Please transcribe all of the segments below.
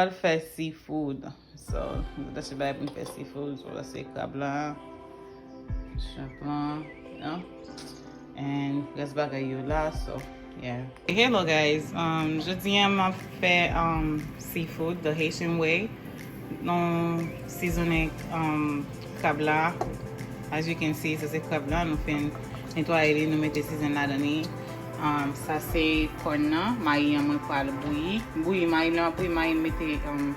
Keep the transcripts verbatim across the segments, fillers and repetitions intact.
Al fè seafood. So, nou ta se bagay pou n fè seafood. So, la se krab la. Shrimp lan, you know. And rès bagay yo la, so, yeah. Hello guys, um, jodi a m ap fè um, seafood the Haitian way. Nou seasonnen um, krab la. As you can see, sa se krab la, nou fin netwaye li, nou mete season ladan li. Um, sa se kòn nan, mayi an mwen pral bouyi. Bouyi mayi, lè m ap bouyi mayi, m mete um,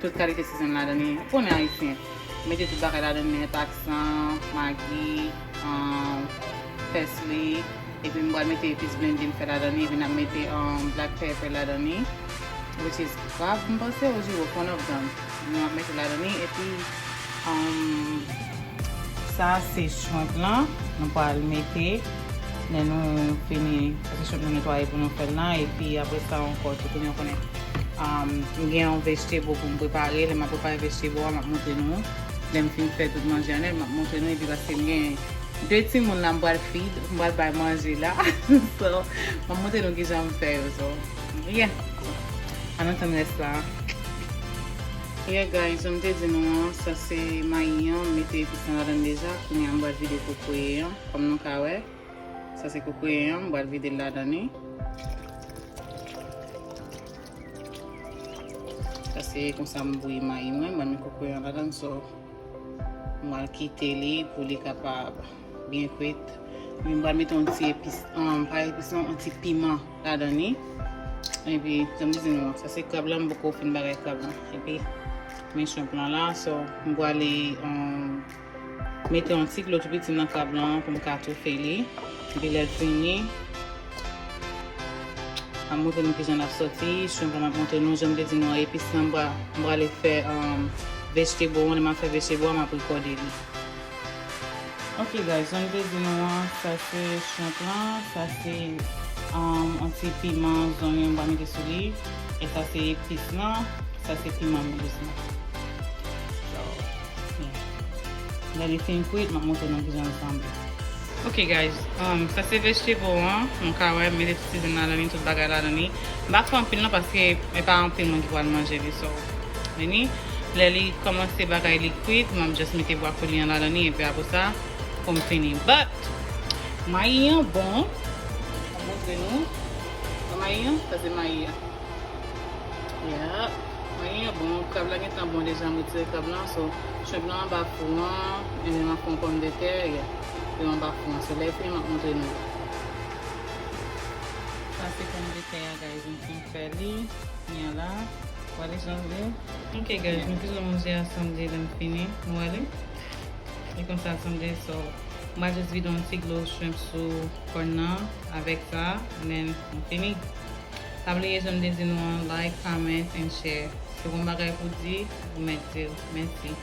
tout kalite season ladan li. Ou konnen ayisyen, mete tout bagay ladan li, nèt, aksan, magi, um, pèsli, epi m pral mete epis blende m fè ladan li, epi n ap mete um, black pepper ladan li, which is krab, m panse, ou jiwòf, one of them. Nou ap mete ladan li, epi um, sa se shrimp lan, nou pral mete lè nou fini, paske shrimp nou netwaye pou nou fè l lan, epi apre sa ankò, tou konnen, konnen, um, m gen yon vegetable pou m prepare, lè m ap prepare vegetable a, m ap montre nou, lè m fin fè tout manje an nèt, m ap montre nou, epi paske m gen de timoun la, m pral feed, m pral bay manje la, so, m ap montre nou kijan m fè yo, so, yeah, ann tann rès la. Yeah guys, jan m te di nou an, sa se mayi an, m mete epis lan ladan deja, kounye a m pral vide kokoye an, kòm nou ka wè. Sa se kokoye an, m pral vide l ladan li. Sa se konsa m bouyi mayi mwen, m pral met kokoye an ladan, so m pral kite li pou li kapab byen kwit. Epi m pral mete yon ti epis, um, pa epis non, yon ti piman ladan li. Epi, jan m te di nou, sa se krab la, m poko fin bagay krab la. Epi, men shrimp lan la, so, m pral, um, mete yon ti dlo tou piti nan krab lan pou m ka toufe li. Epi lè l fini, m ap montre nou kijan l ap soti. Shrimp lan m ap montre nou, jan m te di nou, epis lan m pral, m prale fè um, vegetable an, lè m ap fè vegetable an, m ap rekòde li. Ok guys, jan m te di nou an, sa se shrimp lan, sa se um, yon ti piman zonyon m pral mete sou li, e sa se epis lan, sa se piman m bezwen. So, yeah. Lè li fin kwit, m ap montre nou kijan l sanble. Ok guys, um, sa se vegetable an, nou ka wè, m mete tout season ladan li, tout bagay ladan li. M pa fè anpil non, paske e pa anpil moun ki pral manje li, so, vini. Lè li kòmanse bagay li kwit, m ap just mete brokoli an ladan li, epi apre sa, pou m fini. But, mayi an bon, m ap montre nou. Sa mayi an, sa se mayi an. Yeah. Mayi an bon, krab la gentan bon deja, m retire krab lan, so, shrimp lan anba fou an, epi m ap fè yon pòmdetè, yeah. Yo anba fou an, so, lè fini, m ap montre nou. Sa se pòmdetè a, guys, m fin fè li, kounye a la, wale jan l ye. Ok, guys, nou toujou manje a sanble lè m fini, nou wale. E konsa l sanble, so, m pral just vide yon ti dlo shrimp sou kòn nan avèk sa, and then m fini. Pa bliye, jan m te di nou an, like, comment, and share. Si w gen yon bagay pou di, ou mèt di l. Mèsi.